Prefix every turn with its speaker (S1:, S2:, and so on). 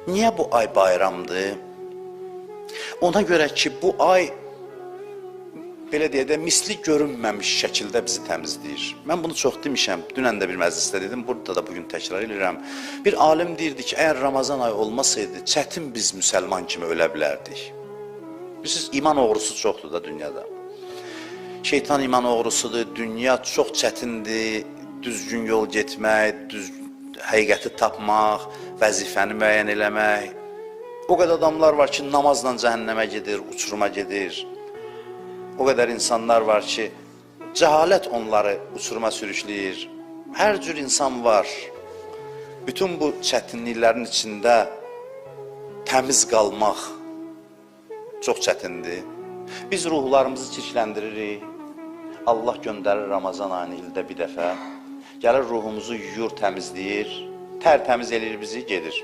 S1: Niyə bu ay bayramdır? Ona görə ki, bu ay belə deyək də, misli görünməmiş şəkildə bizi təmizləyir. Mən bunu çox demişəm, dünən də bir məclisdə dedim, burada da bugün təkrar edirəm. Bir alim deyirdi ki, əgər Ramazan ayı olmasaydı, çətin biz müsəlman kimi ölə bilərdik. Bilirsiniz, iman oğrusu çoxdur da dünyada. Şeytan iman oğrusudur, dünya çox çətindir, düzgün yol getmək, düz həqiqəti tapmaq, vəzifəni müəyyən eləmək. O qədər adamlar var ki, namazla cəhənnəmə gedir, uçuruma gedir. O qədər insanlar var ki, cəhalət onları uçuruma sürükləyir. Hər cür insan var. Bütün bu çətinliklərin içində təmiz qalmaq çox çətindir. Biz ruhlarımızı çirkləndiririk. Allah göndərir Ramazan ayını ildə bir dəfə. Gəlir ruhumuzu yuyur, təmizləyir, tərtəmiz eləyir bizi, gedir.